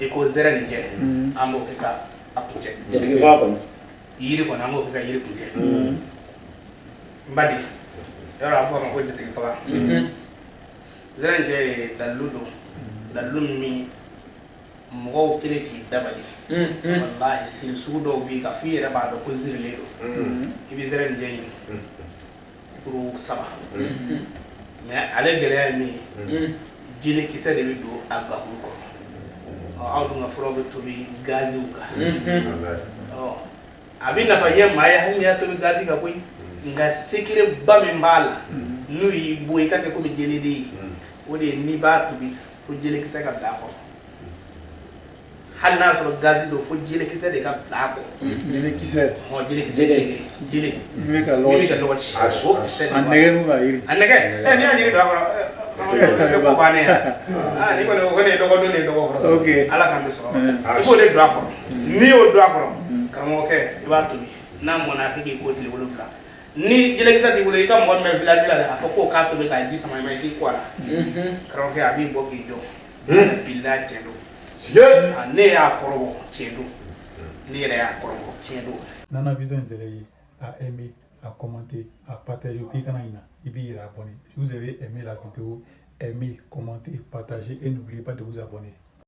I ko zɛrɛninjɛ, an b'o kɛ ka a kuncɛ. Jatigi b'a kɔnɔ. Yiri kɔni, an b'o kɛ ka yiri kuncɛ. N ba di yɔrɔ, a fɔ a ma ko jatigi faga. Zɛrɛninjɛ ye dalilu don, dalilu min mɔgɔw kelen k'i dabali. Walahi, siri sugu dɔw bɛ yen ka f'i yɛrɛ b'a dɔn ko zirilen don. I bɛ zɛrɛninjɛ ɲini kuru 3, mais ale gɛlɛya ye min ye, jelekisɛ de bɛ don a gakuru kɔrɔ. Ɔ, aw dun ka furaw bɛ tobi gaziw kan. Ɔ, a bɛ nafa ɲɛ maa ye hali n'i y'a tobi gazi kan koyi, nka secret ba min b'a la, n'u y'i bɔ i ka kɛ komi jeleden ye, o de ye n'i b'a tobi, fo jelekisɛ ka bila a kɔrɔ. Hali n'a y'a sɔrɔ gazi don, fo jelekisɛ de ka bila a kɔrɔ. Jelekisɛ? Ɔhɔn, jelekisɛ, jele jele. Min bɛ ka min lɔgɔ bɛ ka ci. Lɔgɔ ci, o kisɛ de A b'a nɛgɛ n'u ka yiri. A nɛgɛ ɛ, n'i y'a ɲini don a kɔrɔ ɛ, ko bannen ya. Aa, ni kɔni o kɔni ye dɔgɔ don de ye dɔgɔ kɔrɔ. Ala k'an bɛ sɔrɔ. I b'o de don a kɔrɔ. N'i y'o don a kɔrɔ, karamɔgɔkɛ, i b'a tobi. N'a mɔnna, a kɛ k'i ko tile 7. Ni jelekisɛ t'i bolo, i ka mɔgɔ min bɛ village la dɛ, a fɔ k'o k'a tobi k'a ji sama i ma, i k'i ko a la. Karamɔgɔkɛ, a b'i bɔ k'i jɔ. Bilahi, tiɲɛ don. Ah, ne y'a kɔrɔbɔ, tiɲɛ don. Ne yɛrɛ y'a kɔrɔbɔ, tiɲɛ don. Nana vidéo in diyara i ye, à aimer, à commenter, à partager, puis kana ɲina i b'i yɛrɛ abonner. Si vous avez aimé la vidéo, aimez, commentez, partagez et n'oubliez pas de vous abonner.